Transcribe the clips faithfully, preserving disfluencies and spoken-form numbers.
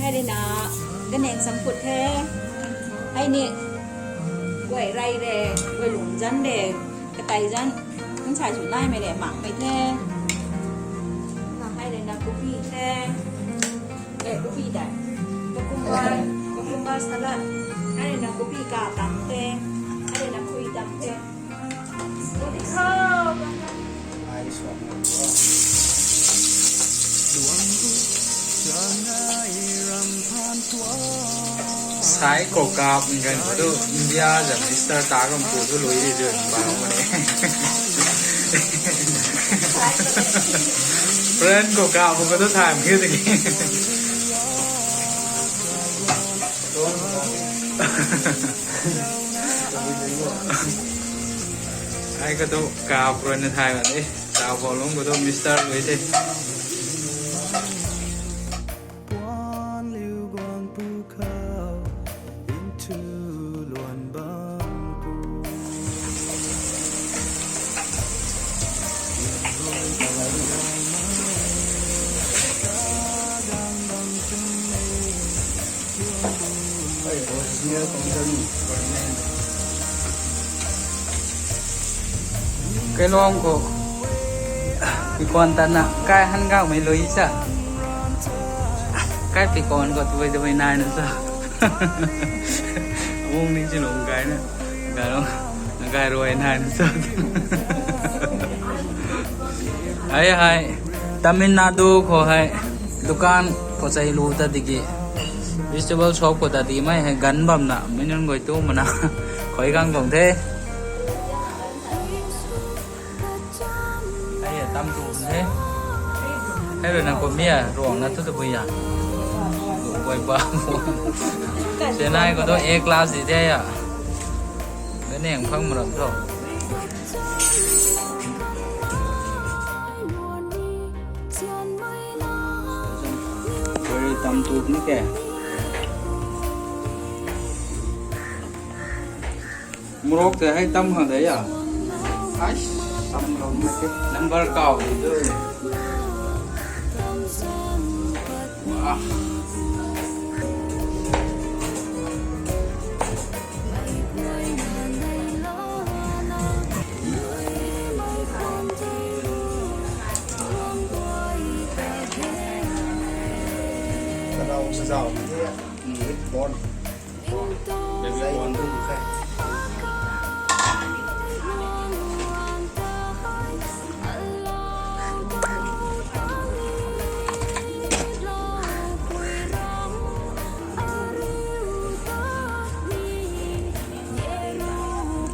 Hei rui na ganeng champut the. Hei ni guay rey re, guay lung zan re, katei zan, nsa sw naimei re, makmei the. Hei rui na kopi the. Eh, kopi dai. Cucumber, cucumber salad. Hei rui na kopi ka tang the. Hei rui na khui tang the. Sai khou kap ngan khou tu India zam Mister ta ram pu tu lui di zun bang mane. Friend khou kap khou tu tham khiu tiki. Ai khou tu kap rui na thai wan e. Tau bou lung khou tu Mister lui the. Kailuang khou pikuan tatna kai han gangmei lui sa. Kai pikuan khou tabui tabui nai na sa. Mung ni chi lung kai na. Kai lung, kai rui nai na sa. Ai hai, Tamil Nadu khou hei dukan khou chai lu ta diki, vegetable shop khou ta di mei hei gan bam na, mei nunc guay tu mana, khoi gang tuang the. Hei tam tu the. Hei rui na kum mi a, ruang na tu tabui a. Guay ba. Chennai khou tu A class di the a. Ganeng phang maram tho. Hei tam tu ni ke. Morok tei hei tam khang de a. Ai, tam lou mak khe. Number kau di tu. Wah. Ka dau sa zau ni, mm, red bone. Baby bone.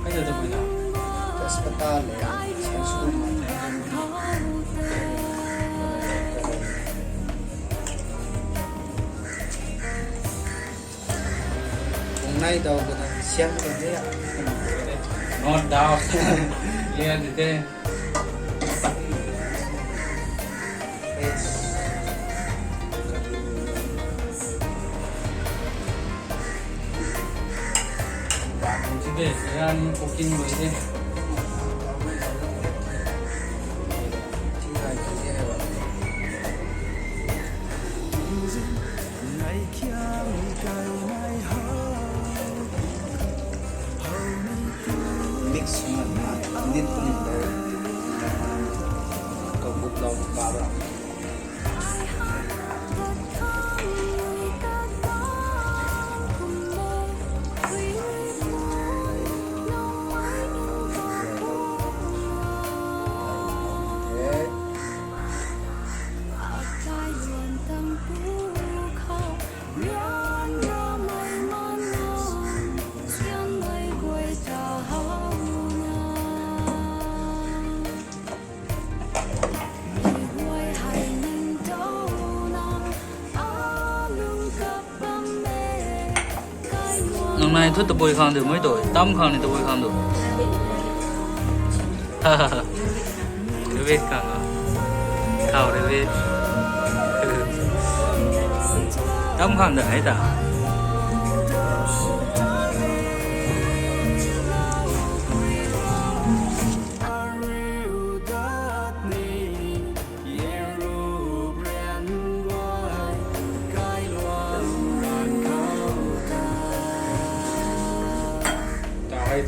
Kaiza tabui na? Tejpata le, sainsum. Kung nai dau kata siam kata de. Not dau. Clear di te. Side, yan cooking lui de. Mix na, nit puni de. Kau gut lou ba ra. Nang nai thu tabui khang de mui tu, tam khang ni tabui khang de. Rabbit khang a. Khou rabbit. Tam khang de hai ta.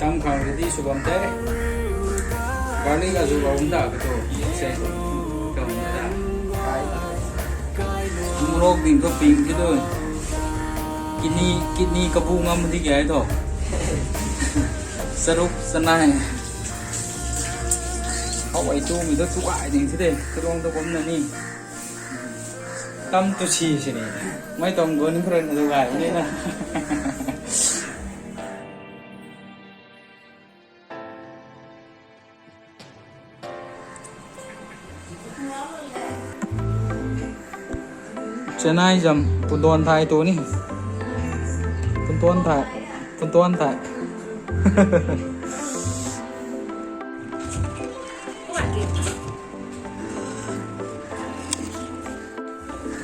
Tam khang ready sw bam te. Garlic azu bam da ka tu. Se. Ka hum da. Morok ding tu ping ki tu. Kidney, kidney kabu ngam di kya hai tu. Saruk sanai. How ai tu mi tu tu ai ding si de. Tu rong tu kum na ni. Tam tu si si ni. Mai tong gun kren na tu ai ni na. Chennai zam punduan thai tu ni. Punduan thai. Punduan thai.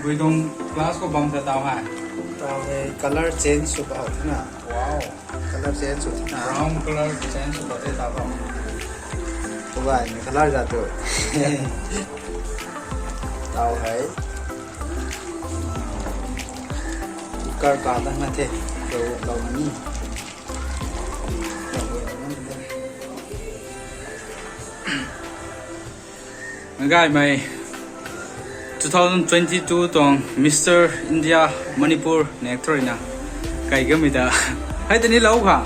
Guidong glass khou bam ta tau hei. Tau hei color change sw bam na. Wow. Color change sw na. Brown color change sw bam te tau bam. Tu gay ni color za tu. Tau hei. Kar ka ta na the. Tau, tau na ni. Gaymei two thousand twenty-two tuang Mister India Manipur nek throina kai gamei ta. Hai tani lou kha.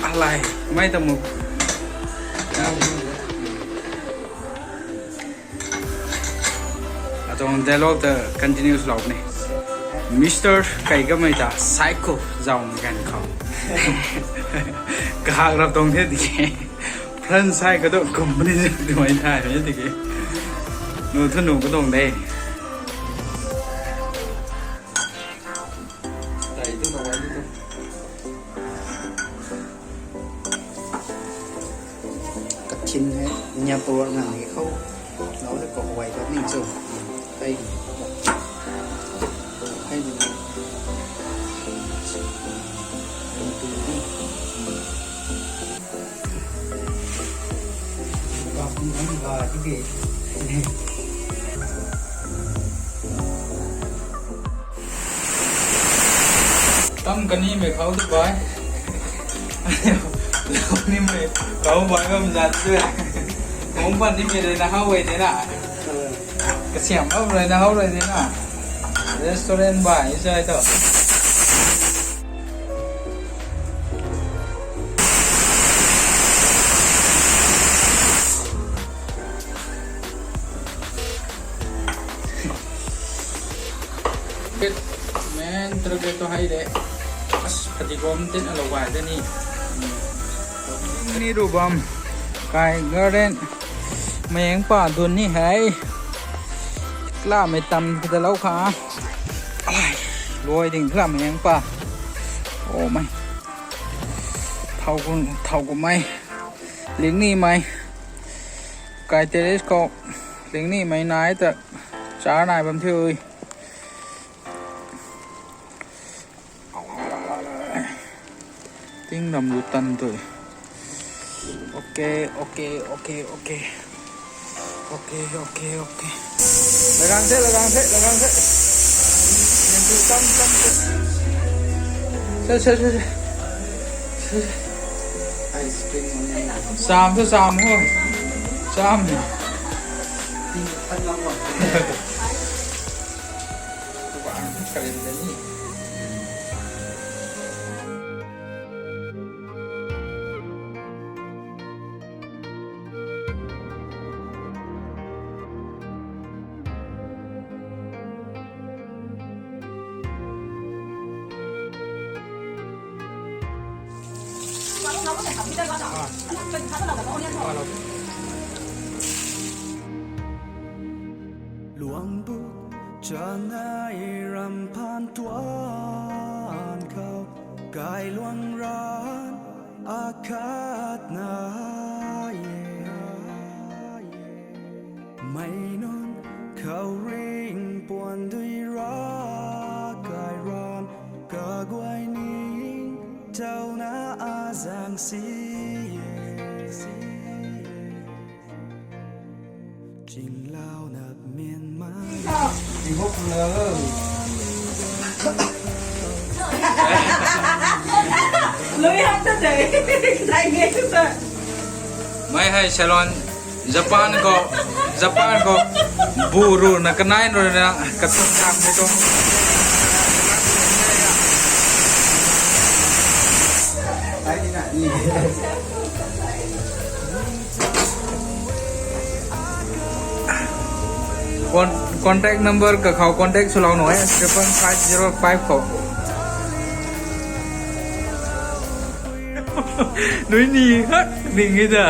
Alai, mai tamu. Atuang dialogue ta continues lou ni. Mister Kaigamei ta psycho zau gan khou. Kahak rap tong the di. Plan sai ka tu company di mai thai ni di. Nu thu nu ka tong de. Tai tu na wai tu. Kathin hei, nia pura ngan hei khou. Nau le kok wai kau ning chu. Hei. Hei ni. Hei tu ni. Kap ni hei ga tu ke. Tam kani mei khou tu bai. Lau ni mei khou bai bam zat tu. Kung pan ni mei rui na how e de na. Kasiam bam rui na how rui de na. Restaurant bai zai tu. Ket, men, tru ket tu hei de. As, phatigom tin alou bai de ni. Ni ru bam. Kai garden. Meng pa dun ni hei. Klamei tam kida lou kha. Ai, luai ding klamei meng pa. Oh my. Thau kum, thau kum mei. Ling ni mei. Kai terrace khou. Ling ni mei nai ta. Char nai bam thiu. Ting ram lu tan tu. Ok, ok, ok, ok. Ok, ok, ok. Lagang the, lagang the, lagang the. Yang tu tam, tam, tam. Sir, sir, sir, sir. Sir. Ice cream on. Sam tu sam ho. Sam. Ting tan lam ho. Luang bu chanei ram phaan tuan khou, kai luang ran akhat na e. Mei nunc khou ring puan dui ra, kai ran kaguay ning tauna azang si e. Chinglau na min ma. Di hok na. Lui hak ta de. Dai nge tu ta. Mei hei salon Japan khou, Japan khou bu ru na kanai ru na kathum chak ni tu. Con-, contact number kakhou contact swlou nuh e, triple five zero five khou. Nui ni hak ding e da.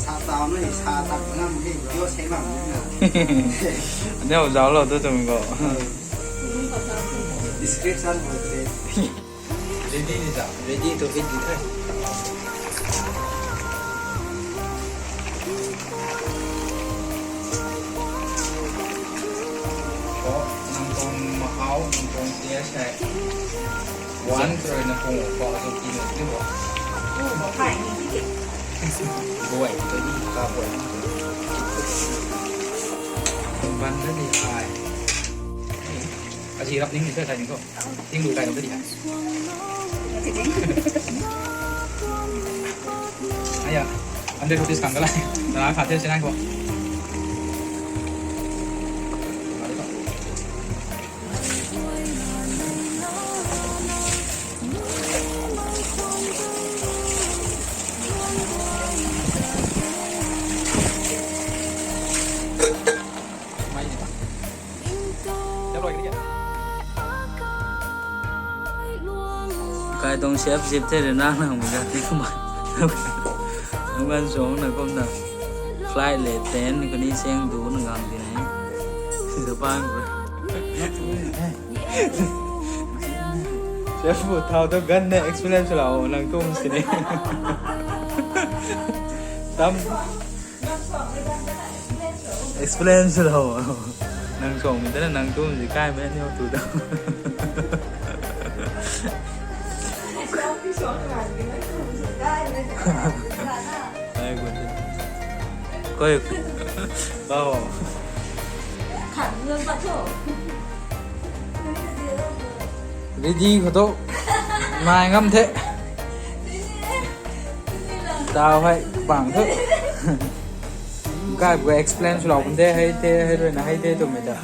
Sa tau nui, sa tak ngam ni, video se ngam ni na. Neo zauc lou tu twmei khou. Description khou se. Ready ni ta, ready to eat di the. Ko, nang tuang mahau, nang tuang taste hei. One, three na kung ko, so ki na di bo. Buai, to di ka buai. Ban na di hai. Asi rap ning ni sa sai ni ko. Ting lu kai lo di hai. Aya, hundred rupees khang ka lai. Na kha the sinai ko. Kai tuang chef zip the rui na nang mei ga ti kumna. Nang gan suang na kumna. Flight le plane ni kani seng du na gang ti na. Japan ko. Chef bu thau tu gan ne experience lau nang tum sini. Tam Explain swlou. Nang suangmei tana nang tumei zi kaimei aniu tu da. Ai, good. Koi, bao. Ready khou tu nai ngam the. Tau hei bang thu. Kai bu explain swlou bam the, hei the, hei rui na hei the twmei ta.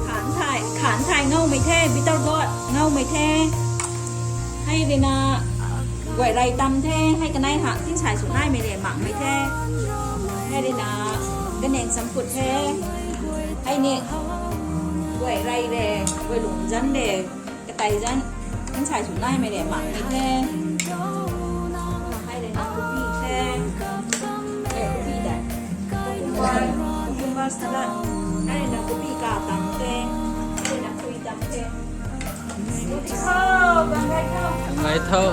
Khan thai, khan thai ngaumei the, bitter gourd ngaumei the. Hei rui na, guay rey tam the, hei kanei ha, tingsai sw naimei le, makmei the. Hei rui na, ganeng champut the. Hei ni, guay rey le, guay lung zan le, katei zan, tingsai sw naimei le, makmei the. Hei rui na, kubi the. Eh, kubi dai. Cucumber, cucumber salad. Hei rui na, kubi ka tam the. Hei rui na, kui tam the. Ngai tho.